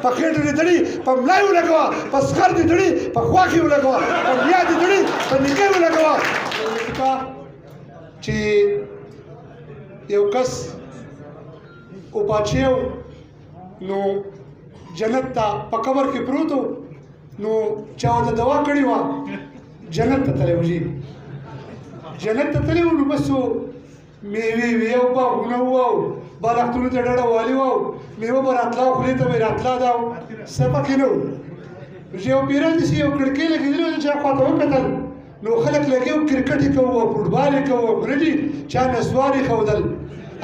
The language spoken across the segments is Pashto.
په خېټه دې دړي، په ملا یې ولګوه، په سخر دې دړي، په خواښې یې ولګوه، په میا دې دړي، په نیکه یې ولګوه. چې یو کس وپاچیو نو جنت ته په قبر کې پروت و، نو چا ورته دوا کړې وه، جنت ته تللی و. جي جنت ته تللی و، نو بس میوې وې او باغونه وو او بالښتونو ته ډډه والي وه او میوه به راتله او خولې ته به یې راتله، دا څه پکې نه وو. چې یو پیره داسې یو کړکۍ لګېدلې وه، چې خوا ته وکتل نو خلک لګي او کرکټ یې کوو او فوټبال یې کوو او کنه چا نسوار یې ښودل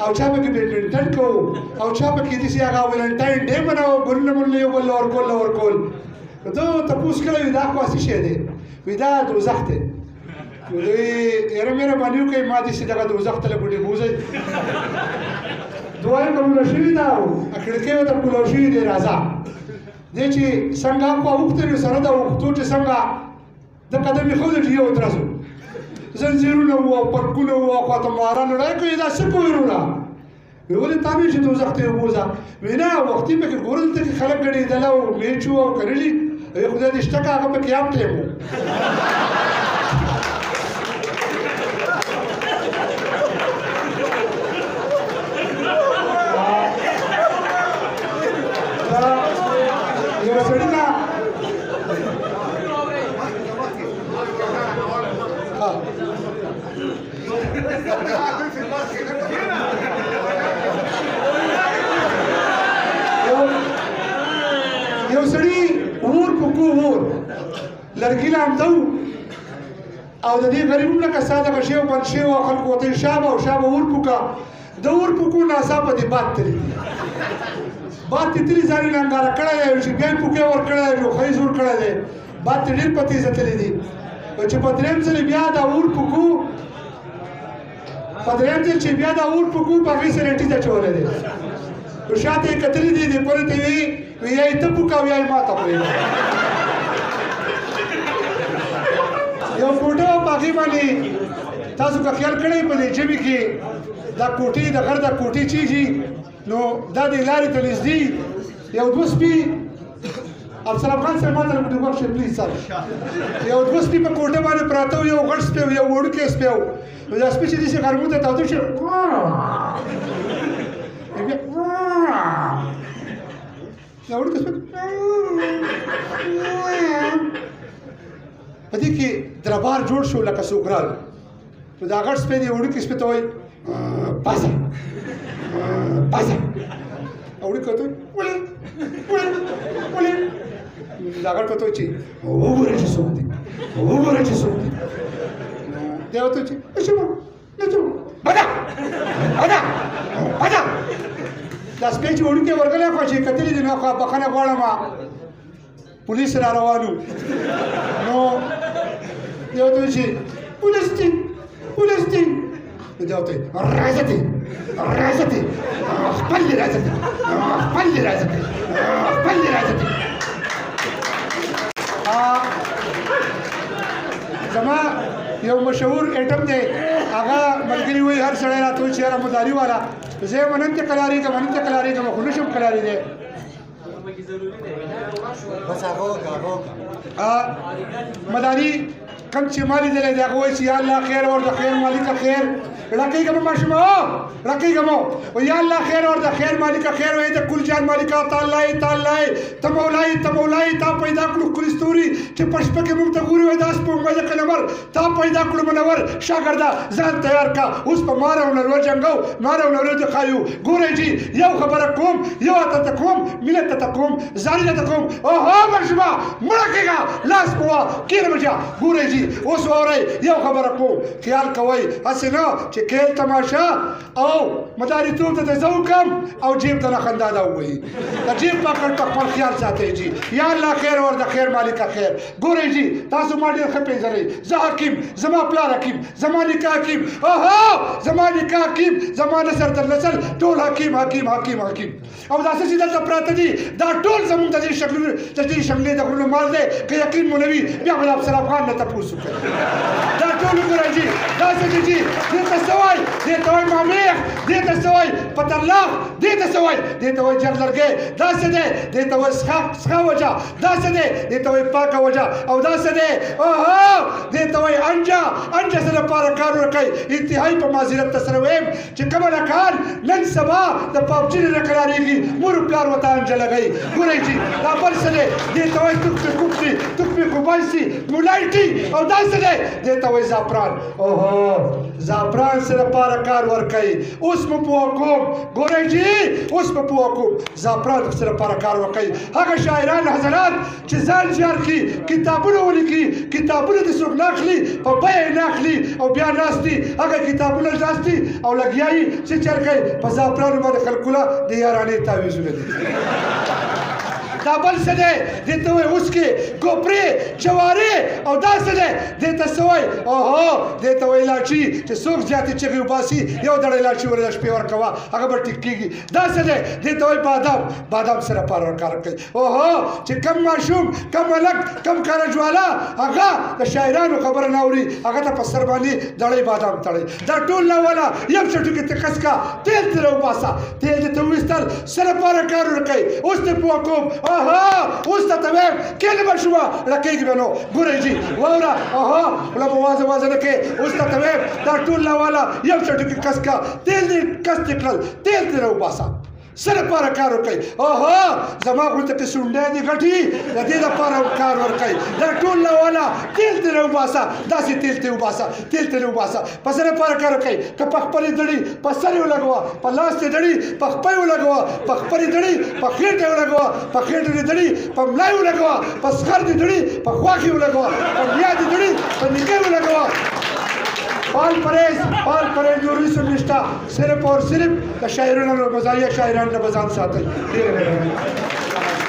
او چا پکې بیډمنټن کوو او چا پکې داسې هغه ویلنټاین ډے مناوه، ګلونه مولونه یو بل له ورکول له ورکول. ده تپوس کړی وي دا خو څه شی دی؟ وي دا دوزخ دی. نو دوی یاره مهرباني وکړئ، ما داسې دغه دوزخ ته له ګوډې بوځئ. دعا یې قبوله شوې ده او کړکۍ ورته کولاو شوې دی. راځه دی چې څنګه اخوا اوښتی نو سره د اوښتو چې څنګه د قدم یې ښودل چې یو ترسو زنځیرونه وو او پرکونه وو او خواته ماران لړای کوي. دا څه کوي وروره؟ وی ولې تا وی چې دوزخ ته یې وبوځه؟ وی نه، وختي پکې ګوره دلته کې خلک ګډېدل او میچ وو او که نه دي. وی خدای دې شته که هغه پکې هم ټایم و. یو سړي نه یو سړي ور په کو ور لرګي لامده وو او د دې غریب هم لکه ساده غشی او بند شوی او خلکو ورته شابه او شابه ور پوکا د ور پوکو ناڅاپه دې باد تللی دي، باد ترې تللی، ځان یې ننګاره کړی دی چې بیا یې پوکی ورکړی دی، یو ښه زور کړی دی، باد ترې ډېر په تېزه تللی دی. چې په درېیم ځل بیا دا اور پوکو، په درېیم ځل چې بیا دا اور پوکو په هغې سره یې ټیټ اچولی دی، نو شاته یې کتلي دي، دې پورې ته وي وي یا یې ته پوکه او یا یې ما ته پرېږده. یو کوټه وه، په هغې باندې تاسو که خیال کړی په دې ژمي کې دا کوټې د غر دا کوټې چیږي، نو دا د لارې ته نږدې یو دوه سپي، افسر افغان صاحب ماته لږ وخت شي پلیز صاحب، یو دوه سپي په کوټه باندې پراته وو، یو غټ سپی و یو وړوکی سپی و. نو دا سپي چې داسې غرمو ته تاوده شي بیا دا وړوکی سپی په دې کې دربار جوړ شو لکه سوګران. نو دا غټ سپی دی وړوکی سپي ته وایي پاسه پاسه، او وړوکی ورته وایي ولې ولې ولې. دا غټ ورته وایي چې وګوره چې څوک دی، وګوره چې څوک دی. دی ورته چې نشم نشم، بدا بدا بدا. دا سپی چې وړوکی ورغلی خو چې کتلي دي، نو خو بخښنه غواړم، پولیس را روانو. نو دی ورته وایي چې پولیس دي پولیس دي. نو دی ورته وایي راځه دي راځه دي، خپل دې راځه دي، خپل دې راځه دي، خپل دې راځه دي. زما یو مشهور ایټم دی، هغه ملګري وایي هر سړی راته وایي چې یاره مداري والا زه یم، نن ته قلارېږم، نن ته قلارېږم، خو نه شم قلارېدی. بس هغه وکړه، هغه وکړه. مداري کم چې ما لیدلی دی، هغه وایي چې یا الله خیر ور د خیر مالکه خیر، ړکېږم ماشومه ړکېږم، او یا الله خیر ور د خیر مالکه خیر، وایي د کل جان مالکه ته الله یې، ته الله یې، ته مولا یې، ته مولا یې، تا پیدا کړو ښکلي ستوري چې په شپه کې موږ ته ګوري، وایي دا سپوږمۍ د قلمر تا پیدا کړو منور شاګرده ځان تیار کا، اوس په مار او نرو جنګو، مار او نرو دې ښایو. ګورئ جي یو خبره کوم، یو ته کوم، ملت ته کوم، ځان ته کوم، اوهو ماشومه مړه کېږه، لاس په وه کښېنه بچیه. ګورئ جي اوس واورئ، یو خبره کوم، خیال کوئ هسې نه چې کېل تماشه او مداریتوب ته زه وکړم او جیب ته نه خندا دا ووهي، د جیب پاکټ په خپل خیال ساتئ جي. یا الله خیر ور د خیر مالکه خیر. ګورئ جي تاسو ما ډېر ښه پېژنئ، زه حکیم، زما پلار حکیم، زما نیکه حکیم، اوهو زما نیکه حکیم، زما نسل تر نسل ټول حکیم حکیم حکیم حکیم. او دا څه چې دلته پراته دي دا ټول زموږ د دې شکلونو د دې شملې د غرونو مال دی. که یقین مو نه وي بیا به د افسر افغان نه تپوس وکړئ. دا ټول وګورئ جي، دا څه چې جي دلته څه وایي؟ دې ته وایي مامیخ. دې ته څه وایي؟ پترلاخ. دې ته څه وایي؟ دې ته وایي جر لرګی. دا څه دی؟ دې ته وایي سخه سخه وجه. دا څه دی؟ دې ته وایي پاکه وجه. او دا څه دی؟ اوهو، دې ته وایي انجه. انجه څه لپاره کار ورکوي؟ انتهایي په معذرت ته سره وایم چې کوم هلکان نن سبا د پابجي نه کرارېږي، مور پلار ورته انجه لګوي. ګورئ چې دا بل څه دی؟ دې ته وایي تخمې کوکسي، تخمې کوبایسي، مولایټي. او دا څه دی؟ دې ته وایي زعفران. اوهو، زعفران څه لپاره کار ورکوي؟ اوس مو پوه کوم. ګورئ چې اوس مو پوه کوم زعفران څه لپاره کار ورکوي. هغه شاعران حضرات چې ځان زیار کړي، کتابونه ولیکي، کتابونه د څوک نه اخلي، په بیه یې نه اخلي، او بیا ناست دي، هغه کتابونه ناست دي او لګیا یي چې چل کوي په زعفرانو باندې خلکو له د یارانې تعویذونه دي. دا بل څه دی؟ دې ته وایي اوسکې، کوپرې، جوارې. او دا څه دی؟ دې ته څه وایي؟ اوهو، دې ته وایي لاچي. چې څوک زیاتې چغې وباسي، یو دړی لاچي ورله شپې ورکوه، هغه به ټیک کېږي. دا څه دی؟ دې ته وایي بادام. بادام څه لپاره کار کوي؟ اوهو، چې کم ماشوم، کم هلک، کم کارجواله هغه د شاعرانو خبره نه اوري، هغه ته په سر باندې دړی بادام تړي. دا ټول نه والا یو چټو کې ته کس کا، تیل ترې وباسه. تیل دې ته وویستل، څه لپاره کار ورکوي؟ اوس دې پوه کوم. اها، اوس ته وایم، کېنه ماشومه، لکېږي به نو. ګورئ جي، واوره. اها، خوله به وازه وازه نه کوې. اوس ته وایم، دا ټول نه والا یو چټو کې کس کا، تیل دې کس دې کړل، تیل ترې وباسه، څه لپاره کار ورکوي؟ اوهو، زما غوندې کې سونډی دي غټي، د دې لپاره هم کار ورکوي. دا ټول نه والا تیل ترې وباسه، داسې تیل ترې وباسه، تیل ترې وباسه، په څه لپاره کار ورکوي؟ که په خپلې دړي په سر یې ولګوه، په لاس دې دړي په خپه یې ولګوه، په خپلې دړي په خېټه یې ولګوه، په خېټه دې دړي په ملا یې ولګوه، په سخر دې دړي په خواښې یې ولګوه، په نیا دې دړي په نیکه یې ولګوه. پال پرېز، پال پرېز نور هېڅ هم نشته، صرف اور صرف د شاعرانو مزاحیه شاعرانو نه به ځان ساتئ. ډېره مهرباني.